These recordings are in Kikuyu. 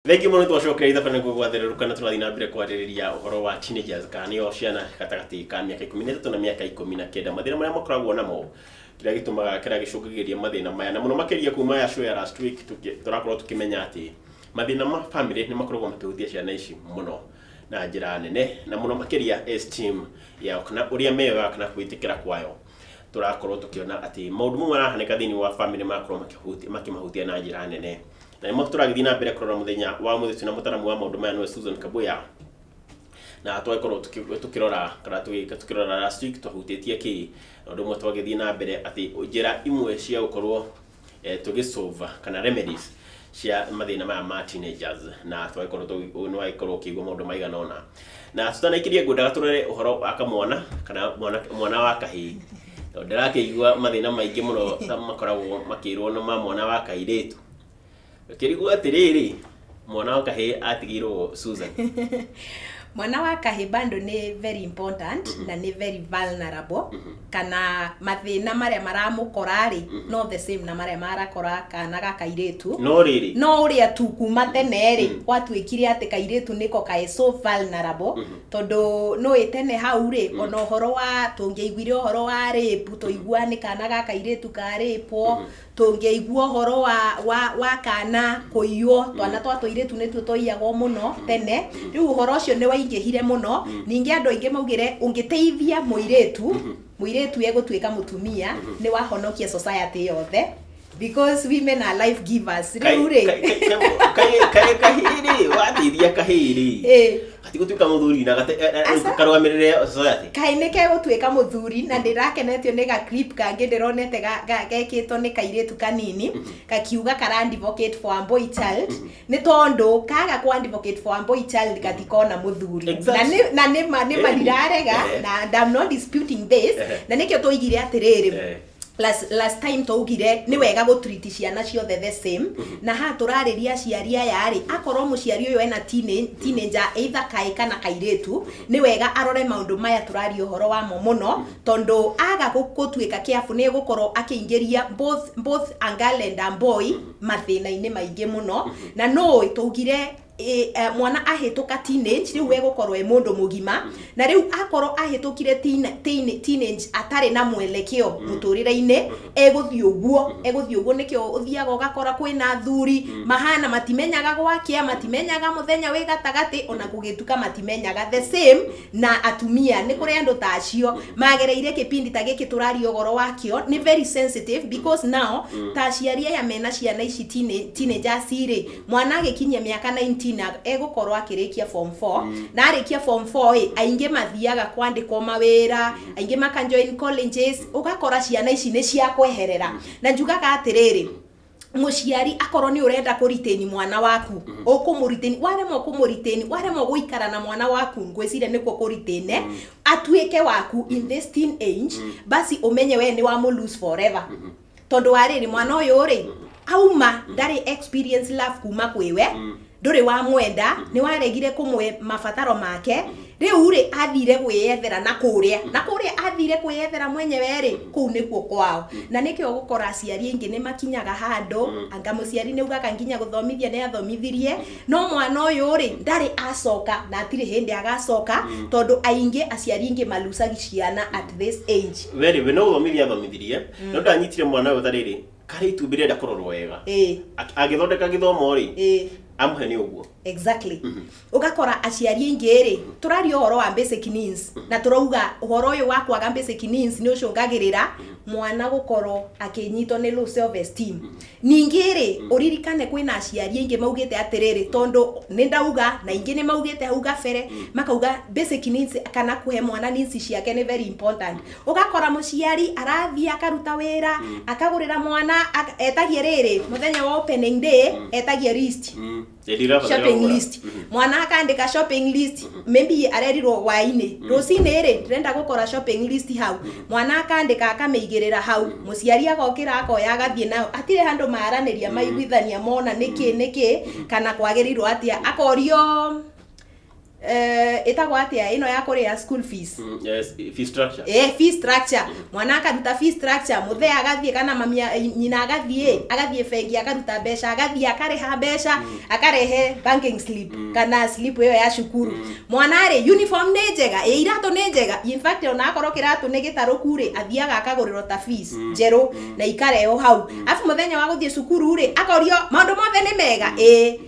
Thengiũ mũno twacokera ithabu nĩguo gwathererũka na tũrathiĩ na mbere kwarĩrĩria ũhoro wa teenagers kana nĩo ciana gatagatĩ ka mĩaka 13 na mĩaka 19, mathĩna marĩa makoragwo namo, kĩrĩa gĩtũmaga, kĩrĩa gĩcũngagĩrĩria mathĩna maya, na mũno makĩria kuma ya show ya last week tũrakorwo tũkĩmenya atĩ mathĩna ma family nĩ makoragwo makĩhutia ciana ici mũno na njĩra nene, na mũno makĩria esteem yao kana ũrĩa meyoyaga kana kwĩtĩkĩra kwayo. Tũrakorwo tũkĩona atĩ maũndũ mamwe marahanĩka thĩinĩ wa family marakorwo makĩmahutia na njĩra nene. Na nĩmo tũragĩthiĩ na mbere kũrora mũthenya wa ũmũthĩ twĩna mũtaramu wa maũndũ maya, nĩwe Susan Kabuya. Na twagĩkorwo tũkĩrora kana tũkĩrora last week twahutĩtie kĩ, na ũndũ ũmwe twagĩthiĩ na mbere atĩ njĩra imwe cia gũkorwo tũgĩsolve kana remedies cia mathĩna maya ma teenagers, na twagĩkorwo nĩ wagĩkorwo ũkĩigua maũndũ maigana ũna. Na tũtanaikĩria, ngwendaga tũrore ũhoro wa kamwana kana mwana wa kahĩĩ, tondũ ndĩrakĩigua mathĩna maingĩ mũno ta makoragwo makĩrwo nĩ ma mwana wa kairĩtu. Ũkĩrigwo atĩrĩrĩ, mwana wa kahĩĩ atigĩirwo, Susan? Mwana wa kahĩ bado nĩ very important na nĩ very vulnerable, kana mathĩna marĩa maramũkora rĩ, no the same na marĩa marakora kana ga kairĩtu. No rĩrĩ, no ũrĩa tu kuma tene rĩ, gwatuĩkire atĩ kairĩtu nĩko kaĩ so vulnerable, tondũ nũĩ tene hau rĩ, ona ũhoro wa tũngĩaiguire ũhoro wa rape, tũigua nĩ kana ga kairĩtu ka rape. Tũngĩaigua ũhoro wa kana kũiywo, twana twa tũirĩtu nĩtuo twaiyagwo mũno tene. Rĩu ũhoro ũcio nĩ waingĩhire mũno. Ningĩ andũ aingĩ maugire ũngĩteithia mũirĩtu, mũirĩtu egũtuĩka mũtumia, nĩ wahonokia society yothe, because women are life givers. Rĩu rĩ, Kaĩ kahĩĩ rĩ, wateithia kahĩĩ rĩ, gatigũtuĩka mũthuri na Aca. karũgamĩrĩre society? Kaĩ nĩ kegũtuĩka mũthuri. Na ndĩrakenetio nĩ ga clip kangĩ ndĩronete gekĩtwo nĩ kairĩtu kanini kakiuga kara advocate for a boy child, nĩ tondũ kaga ku advocate for a boy child gatikona mũthuri. Na nĩ ma ndirarega na and I'm not disputing this. Na nĩkĩo tũigire atĩrĩrĩ, last time twaugire nĩ wega gũ treat ciana ciothe the same. Na haha tũrarĩria aciari aya rĩ, akorwo mũciari ũyũ ena teenager, either kaĩ kana kairĩtu, nĩ wega arore maũndũ maya tũraria ũhoro wamo mũno, tondũ aga gũtuĩka careful nĩ egũkorwo akĩingĩria both a girl and a boy mathĩna-inĩ maingĩ mũno. Na nũĩ twaugire mwana ahĩtũka teenage, rĩu egũkorwo e mũndũ mũgima, na rĩu akorwo ahĩtũkire teenage atarĩ na mwelekeo mũtũrĩre-inĩ, egũthiĩ ũguo, egũthiĩ ũguo. Nĩkĩo ũthiaga ũgakora kwĩna athuri mahana matimenyaga gwakĩa, matimenyaga mũthenya wĩ gatagatĩ, ona gũgĩtuka matimenyaga. The same na atumia, nĩ kũrĩ andũ ta acio magereire kĩpindi ta gĩkĩ tũraria ũhoro wakĩo. Nĩ very sensitive because now ta aciari aya mena ciana ici teenagers rĩ, mwana agĩkinyia mĩaka 19 egũkorwo akĩrĩkia form 4, na arĩkia form 4 ĩ, aingĩ mathiaga kwandĩkwo mawĩra, aingĩ maka join colleges, ũgakora ciana ici nĩ cia kweherera. Na njugaga atĩrĩrĩ, mũciari akorwo nĩ ũrenda kũritĩni mwana waku, ũkũmũritĩni, waremwo kũmũritĩni, waremwo gũikara na mwana waku, ngwĩciria nĩkuo kũritĩne atuĩke waku in this teen age, basi ũmenye we nĩ wamũ lose forever, tondũ wa rĩrĩ, mwana ũyũ rĩ, auma ndarĩ experience love kuma kwĩwe, ndũrĩ wamwenda, nĩ waregire kũmwe mabataro make. Rĩu rĩ, athire gwĩyethera na kũrĩa, na kũrĩa athire kwĩyethera mwenyewe rĩ, kũu nĩkuo kwao. Na nĩkĩo gũkora aciari aingĩ nĩ makinyaga handũ, anga mũciari nĩ ugaga nginya gũthomithia nĩ athomithirie, no mwana ũyũ rĩ, ndarĩ acoka na atirĩ hĩndĩ agacoka, tondũ aingĩ, aciari aingĩ malucagi ciana at this age. We rĩ, we no gũthomithia athomithirie, no ndanyitire mwana ũyũ tarĩrĩ karĩ itumbĩ rĩenda kũrorwo wega. Agĩthondeka gĩthomo rĩ, amũhe nĩ ũguo. Exactly. Ũgakora aciari aingĩ rĩ, tũraria ũhoro wa basic needs, na tũrauga ũhoro ũyũ wa kwaga basic needs nĩ ũcũngagĩrĩra mwana gũkorwo akĩnyitwo nĩ low self esteem. Ningĩ rĩ, ũririkane kwĩna aciari aingĩ maugĩte atĩrĩrĩ, tondũ nĩ ndauga na ingĩ nĩ maugĩte hau gabere, makauga basic needs kana kũhe mwana needs ciake nĩ very important. Ũgakora mũciari arathiĩ akaruta wĩra, akagũrĩra mwana, etagia rĩrĩ mũthenya wa opening day, etagia list, Ĩndĩ shopping list. Mwana akandĩka shopping list, maybe arerirwo hwainĩ, rũcinĩ rĩ, ndĩrenda gũkora shopping list hau. Mwana akandĩka, akamĩigĩrĩra hau, mũciari agokĩra, akoya, agathiĩ nayo. Hatirĩ handũ maranĩria, maiguithania mona nĩkĩ nĩkĩ kana kwagĩrĩirwo atĩa, akorio. Ĩtagwo atĩa ĩno ya kũrĩha school fees? Yes, fee structure. Fee structure. Mwana akaruta fee structure, mũthee agathiĩ kana mami nyina agathiĩ bengi, akaruta mbeca, agathiĩ akarĩha mbeca, akarehe banking slip kana slip ĩyo ya cukuru. Mwana rĩ, uniform nĩ njega, ĩ iratũ nĩ njega. In fact, ona akorwo kĩratũ nĩ gĩtarũku rĩ, athiaga akagũrĩrwo ta fees njerũ na ikarehwo hau. Afu mũthenya wa gũthiĩ cukuru rĩ, akorio maũndũ mothe nĩ mega, ĩ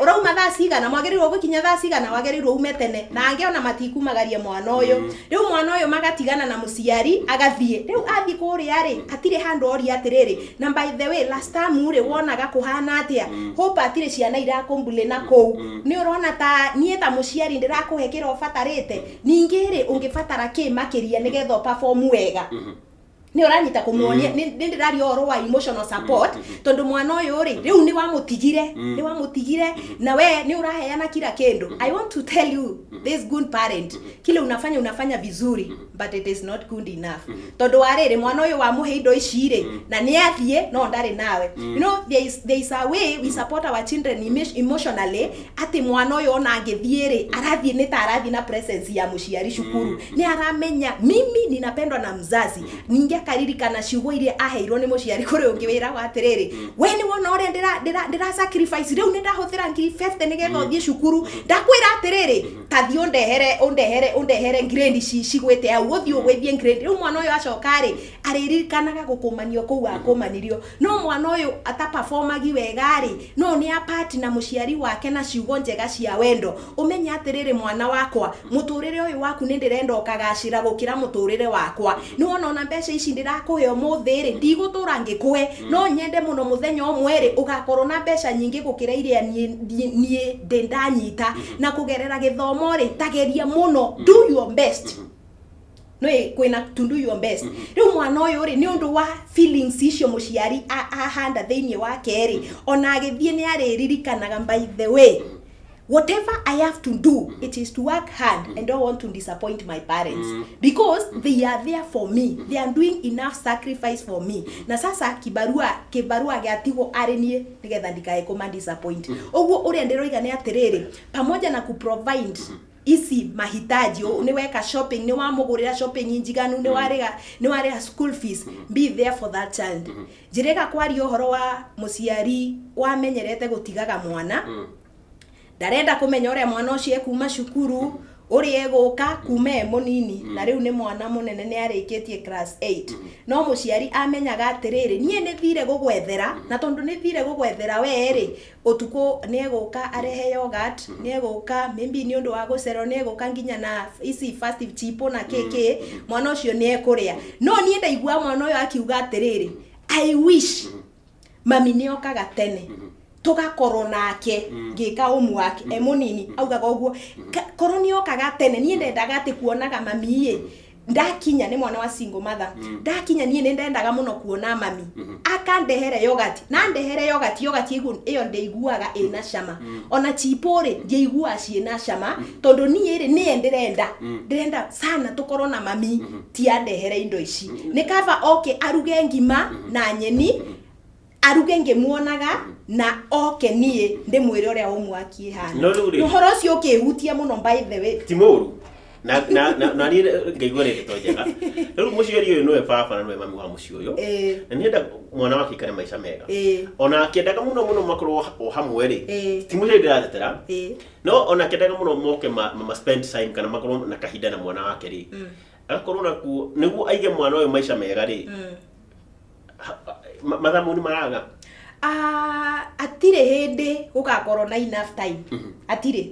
ũrauma thaa cigana, mwagĩrĩirwo gũkinya thaa cigana, wagĩrĩirwo ume tene, na angĩ ona matikumagaria mwana ũyũ. Rĩu mwana ũyũ magatigana na mũciari, agathiĩ. Rĩu athiĩ kũrĩa rĩ, hatirĩ handũ oria atĩrĩrĩ, na by the way, last time rĩ, wonaga kũhana atĩa? Hope hatirĩ ciana irakumbule na kũu. Nĩ ũrona ta niĩ ta mũciari ndĩrakũhe kĩrĩa ũbatarĩte? Ningĩ rĩ, ũngĩbatara kĩ makĩria nĩgetha ũperform wega? Nĩ ũranyita kũmuonia nĩ ndĩraria ũhoro wa emotional support, tondũ mwana ũyũ rĩ, rĩu nĩ wamũtigire na we nĩ ũraheana kila kĩndũ. I want to tell you this, good parent, kile unafanya, unafanya vizuri, but it is not good enough, tondũ wa rĩrĩ, mwana ũyũ wamũhe indo ici rĩ, na nĩ athiĩ no ndarĩ nawe. There is a way we support our children emotionally, atĩ mwana ũyũ ona angĩthiĩ rĩ, arathiĩ nĩ ta arathiĩ na presence ya mũciari cukuru, nĩ aramenya mimi ninapendwa na mzazi. Ningĩ akaririkana ciugo iria aheirwo nĩ mũciari. Kũrĩ ũngĩ wĩragwo atĩrĩrĩ, we nĩ wona ũrĩa ndĩra sacrifice, rĩu nĩ ndahũthĩra 50,000 nĩgetha ũthiĩ cukuru. Ndakwĩra atĩrĩrĩ, tathiĩ ũndehere grade cigwĩte hau, ũthiĩ ũgwĩthie grade. Rĩu mwana ũyũ acoka rĩ, arĩririkanaga gũkũmanio kũu akũmanirio. No mwana ũyũ ataperformagi wega rĩ, no nĩ apati na mũciari wake na ciugo njega cia wendo, ũmenye atĩrĩrĩ, mwana wakwa, mũtũrĩre ũyũ waku nĩ ndĩrenda ũkagacĩra gũkĩra mũtũrĩre wakwa. Nĩ wona ona mbeca ici ndĩrakũhe ũmũthĩ rĩ, ndigũtũra ngĩkũhe, no nyende mũno mũthenya ũmwe rĩ, ũgakorwo na mbeca nyingĩ gũkĩra iria niĩ ndĩ ndanyita na kũgerera gĩthomo rĩ. Tageria mũno, do your best. No kwĩna to do your best. Rĩu mwana ũyũ rĩ, nĩ ũndũ wa feelings icio mũciari ahanda thĩinĩ wake rĩ, ona agĩthiĩ nĩ arĩririkanaga, by the way, whatever I have to do, it is to work hard and don't want to disappoint my parents because they are there for me. They are doing enough sacrifice for me. Na sasa kibarua gĩatigwo arĩ niĩ nĩgetha ndikae kũma disappoint. Ũguo ũrĩa ndĩroiga nĩ atĩrĩrĩ, pamoja na kuprovide ici mahitaji, nĩ weka shopping, nĩ wamũgũrĩra shopping njiganu, nĩ warĩha school fees, be there for that child. Njĩrĩga kwaria ũhoro wa mũciari wamenyerete gũtigaga mwana, ndarenda kũmenya ũrĩa mwana ũcio ekuma cukuru, ũrĩa egũka kuma e mũnini, na rĩu nĩ mwana mũnene, nĩ arĩkĩtie class 8, no mũciari amenyaga atĩrĩrĩ, niĩ nĩ thire gũgwethera, na tondũ nĩ thire gũgwethera we rĩ, ũtukũ nĩ egũka arehe yogurt, nĩ egũka maybe nĩ ũndũ wa gũcererwo, nĩ egũka nginya na ici festive chipo na kĩkĩ, mwana ũcio nĩ ekũrĩa. No niĩ ndaigua mwana ũyũ akiuga atĩrĩrĩ, "I wish mami nĩ okaga tene tugakorwo nake ngĩka homework." E mũnini augaga ũguo. Korwo nĩ okaga tene, niĩ ndendaga atĩ kuonaga mami ĩ ndakinya. Nĩ mwana wa single mother. Ndakinya niĩ nĩ ndendaga mũno kuona mami akandehere yogurt, na ndehere yogurt. Yogurt ĩyo ndĩiguaga ĩna cama, ona chipo rĩ, ndiiguaga ciĩna cama, tondũ niĩ rĩ, nĩye ndĩrenda sana tũkorwo na mami, ti andehere indo ici. Nĩ kaba oke aruge ngima na nyeni, aruge ngĩmuonaga, na oke niĩ ndĩmwĩre ũrĩa homework ĩhana. No rĩu rĩ- Ũhoro ũcio ũkĩhutia mũno, by the way. Ti mũru, na niĩ ngaigua nĩ ndeto njega. Rĩu mũciari ũyũ nĩwe baba na nĩwe mami wa mũciĩ ũyũ, na nĩenda mwana wake aikare maica mega, ona akĩendaga mũno mũno makorwo o hamwe rĩ, ti mũciari ndĩratetera, no ona akĩendaga mũno moke ma spend time kana makorwo na kahinda na mwana wake rĩ, agakorwo nakuo nĩguo aige mwana ũyũ maica mega rĩ, mathaa mau nĩ maraga. Ah, atirĩ hĩndĩ gũgakorwo na enough time, atirĩ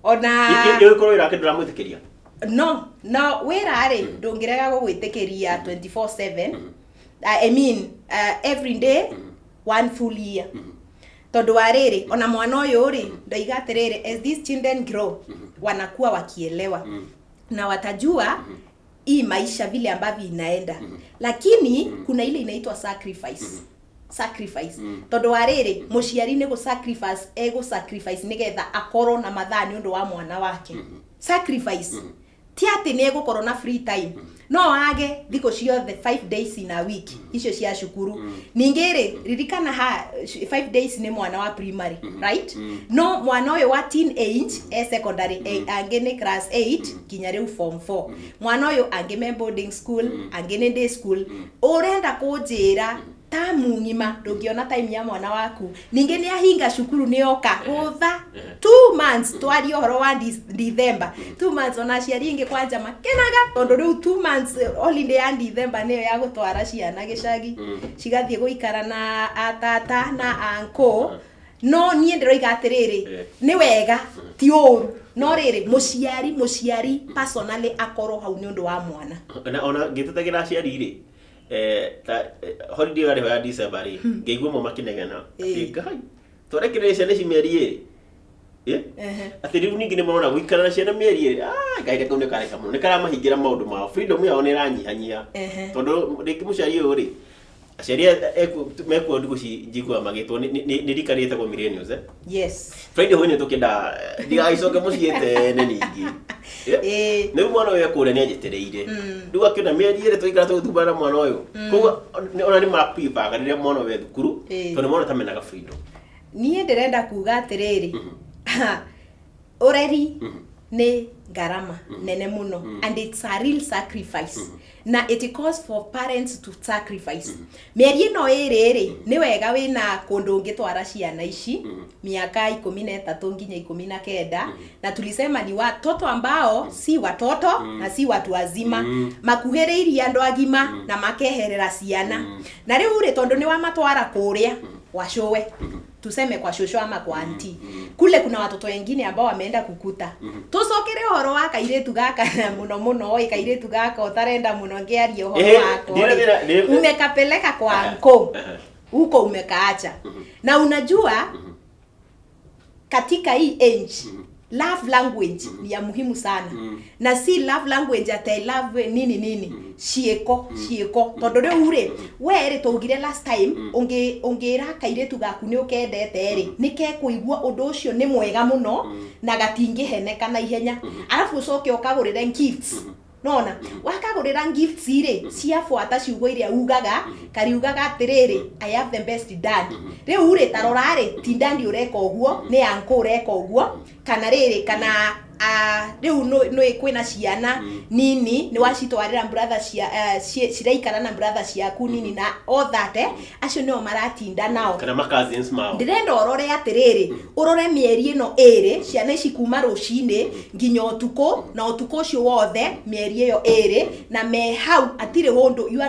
ona. Ĩgĩkorwo wĩra wake ndũramwĩtĩkĩria. No wĩra rĩ, ndũngĩrega gũgwĩtĩkĩria 24/7, I mean, every day one full year, tondũ wa rĩrĩ, ona mwana ũyũ rĩ, ndoiga atĩrĩrĩ, as these children grow, wanakuwa wakielewa na watajua hii maisha vile ambavyo inaenda, lakini kuna ile inaitwa sacrifice. Sacrifice, tondũ wa rĩrĩ, mũciari nĩ gũ sacrifice, egũ sacrifice nĩgetha akorwo na mathaa nĩ ũndũ wa mwana wake. Sacrifice ti atĩ nĩ egũkorwo na free time. No age thikũ ciothe 5 days in a week icio cia cukuru. Ningĩ rĩ, ririkana ha 5 days nĩ mwana wa primary, right? No mwana ũyũ wa teen age e secondary, angĩ nĩ class 8 nginya rĩu form 4. Mwana ũyũ angĩ me boarding school, angĩ nĩ day school. Ũrenda kũnjĩra tamu ng'ima ndũngĩona time ya mwana waku? Ningĩ nĩ ahinga cukuru, nĩ oka gũtha 2 months. Twarie ũhoro wa December, 2 months, ona aciari aingĩ kwanja makenaga tondũ rĩu 2 months, holiday ya December nĩyo ya gũtwara ciana gĩcagi, cigathiĩ gũikara na atata na uncle. No niĩ ndĩroiga atĩrĩrĩ, nĩ wega, ti ũru, no rĩrĩ, mũciari personally akorwo hau nĩ ũndũ wa mwana. Na ona ngĩtetagĩra aciari rĩ, ta holiday ĩyo yarĩho ya December rĩ, ngĩigua mo makĩnegena atĩ Ngai, twarekereria ciana ici mĩeri 2. Atĩ rĩu ningĩ nĩ marona gũikara na ciana mĩeri 2, kahinda kau nĩ kareka mũno, nĩ karamahingĩra maũndũ mao, freedom yao nĩ ĩranyihanyiha. Tondũ rĩngĩ mũciari ũyũ rĩ, aciari mekuo ndukũ ici njiguaga magĩtwo nĩ rika rĩtagwo millennials, eh? Yes. Friday hwainĩ tũkĩenda ndigagĩcoke mũciĩ tene ningĩ. Rĩu mwana ũyũ ekũrĩa nĩ anjetereire. Rĩu akĩona mĩeri 2 tũikara tũgĩthumbana na mwana ũyũ, koguo ona nĩ mapreferga rĩrĩa mwana ũyũ e thukuru, tondũ nĩ mona ta menaga freedom. Niĩ ndĩrenda kuga atĩrĩrĩ, ũreri nĩ ngarama nene mũno and it's a real sacrifice, na it calls for parents to sacrifice. Mĩeri ĩno ĩrĩ rĩ, nĩ wega wĩna kũndũ ũngĩtwara ciana ici miaka 13 nginya 19, na tulisema ni watoto ambao si watoto na si watu wazima, makuhĩrĩirie andũ agima na makeherera ciana. Na rĩu rĩ, tondũ nĩ wamatwara kũrĩa washowe, tuseme kwa shosho ama kwa auntie, kule kuna watoto wengine ambao wameenda kukuta. Tucokere ũhoro wa kairĩtu gaka mũno mũno ĩ, kairĩtu gaka ũtarenda mũno ngĩaria ũhoro wako rĩ. Umekapeleka kwa anko huko, umekaacha, na unajua katika hii age love language ni ya muhimu sana, na si love language ati I love nini nini, ciĩko, ciĩko. Tondũ rĩu rĩ, we rĩ, twaugire last time, ũngĩra kairĩtu gaku nĩ ũkendete rĩ, nĩ kekũigua ũndũ ũcio nĩ mwega mũno na gatingĩheneka na ihenya. Arabu ũcoke ũkagũrĩre gifts. Nona wakagũrĩra gifts rĩ, ciabuata ciugo iria ugaga, kariugaga atĩrĩrĩ, "I have the best dad." Rĩu rĩ, tarora rĩ, ti dad ũreka ũguo, nĩ uncle ũreka ũguo, kana rĩrĩ, kana rĩu nĩ kwĩna ciana nini nĩ wacitwarĩra brother cia ciraikara na brother ciaku nini na all that, acio nĩo maratinda nao. Kana ma cousins mao. Ndĩrenda ũrore atĩrĩrĩ, ũrore mĩeri ĩno ĩrĩ, ciana ici kuma rũcinĩ nginya ũtukũ, na ũtukũ ũcio wothe mĩeri ĩyo ĩrĩ na me hau, atirĩ ũndũ. You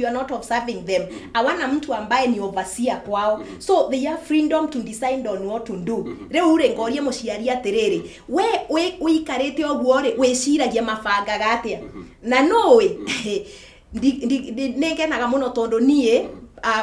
are not observing them. Hawana mtu ambaye ni overseer kwao, so they have freedom to decide on what to do. Rĩu rĩ, ngorie mũciari atĩrĩrĩ, we wĩikarĩte ũguo rĩ, wĩciragia mabangaga atĩa? Na nũĩ nĩ ngenaga mũno tondũ niĩ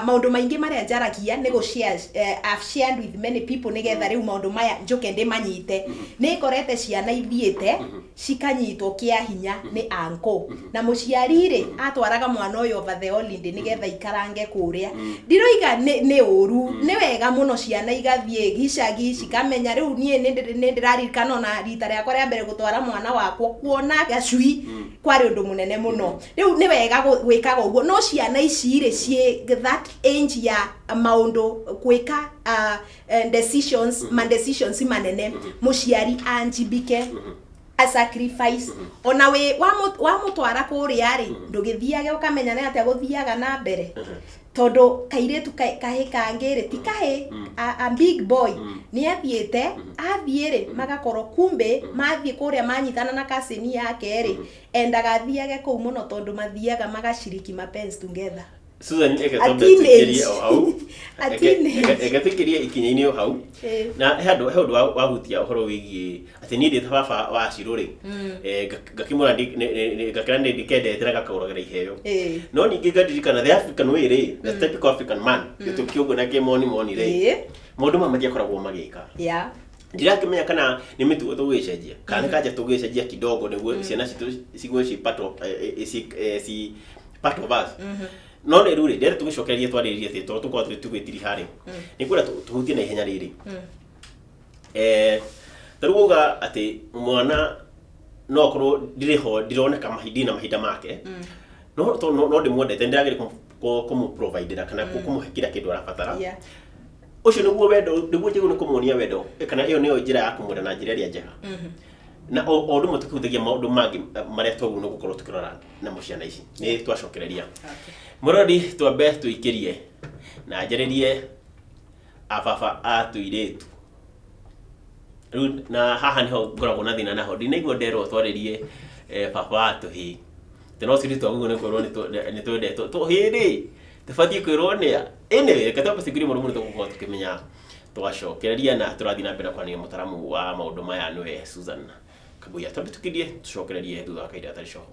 maũndũ maingĩ marĩa njaragia nĩ gũ share, I've shared with many people nĩgetha rĩu maũndũ maya njũke ndĩmanyite. Nĩ ngorete ciana ithiĩte cikanyitwo kĩa hinya nĩ uncle, na mũciari rĩ, atwaraga mwana ũyũ over the holiday nĩgetha ikarange kũrĩa. Ndiroiga nĩ ũru, nĩ wega mũno ciana igathiĩ gicagi cikamenya. Rĩu niĩ nĩ ndĩraririkana ona rita rĩakwa rĩa mbere gũtwara mwana wakwa kuona gacui kwarĩ ũndũ mũnene mũno. Rĩu nĩ wega gwĩkaga ũguo, no ciana ici rĩ, ciĩ that age ya maũndũ gwĩka decisions, ma decisions manene, mũciari anjibike a sacrifice. Ona wĩ wamũtwara kũrĩa rĩ, ndũgĩthiage ũkamenya nĩ atĩa gũthiaga na mbere, tondũ kairĩtu kahĩ kangĩ rĩ, ti kahĩ, a big boy nĩ athiĩte, athiĩ rĩ, magakorwo kumbe mathiĩ kũrĩa manyitana na cousin yake rĩ, endaga athiage kũu mũno tondũ mathiaga magashiriki mapenzi together. Susan, eke A twambe teenage. tuikĩrie o hau. A teenage. Eke tuikĩrie ikinya-inĩ o hau. Na he ũndũ wahutia ũhoro wĩgiĩ atĩ niĩ ndĩ ta baba wa Shiro rĩ, ngakĩmwĩra ngakĩra nĩ ndikendete na gakagũragĩra iheo. No ningĩ ngaririkana the African way rĩ, the typical African man, gĩtũki ũguo na kĩmoni moni rĩ, maũndũ maya matiakoragwo magĩka. Ndirakĩmenya kana nĩ mĩtugo tũgĩcenjia kana nĩ kanja tũgĩcenjia kidogo nĩguo ciana citũ cigwe ci part of, ci part of us. No rĩu rĩ, ndĩrenda tũgĩcokererie twarĩrĩrie atĩ tondũ tũkorwo tũgĩtiriha rĩ, nĩ kwenda tũhutie na ihenya rĩrĩ. Ta rĩu wauga atĩ mwana No akorwo ndirĩ ho, ndironeka mahinda na mahinda make, no no ndĩmwendete, nĩndĩrageria kũmũ-providera kana kũmũhe kila kĩndũ arabatara. Ũcio nĩguo wendo, nĩguo njagĩrĩirwo nĩ kũmuonia wendo, kana ĩyo nĩyo njĩra ya kũmwenda na njĩra ĩrĩa njega? Na o ũndũ ũmwe tũkĩhutagia maũndũ mangĩ marĩa twagĩrĩirwo nĩ gũkorwo tũkĩrora namo ciana ici. Nĩ twacokereria. Mũrori, twambe tũikĩrie na njarĩrie ababa a tũirĩtu. Rĩu na haha nĩho ngoragwo na thĩna naho, ndinaigua nderwo twarĩrie baba wa tũhĩĩ. Tondũ no tũirĩtu twagĩrĩirwo nĩ kwĩrwo nĩ twendetwo. Tũhĩĩ rĩ, tũbatiĩ kwĩrwo nĩa? Anyway, reke twambe tũingĩrie maũndũ marĩa tũgũkorwo tũkĩmenya twacokereria, na tũrathiĩ na mbere na kwaranĩria mũtaramu wa maũndũ maya nĩwe Susan Kabuya. Twambe tũkirie, tũcokererie thutha wa kahinda gatarĩ coho.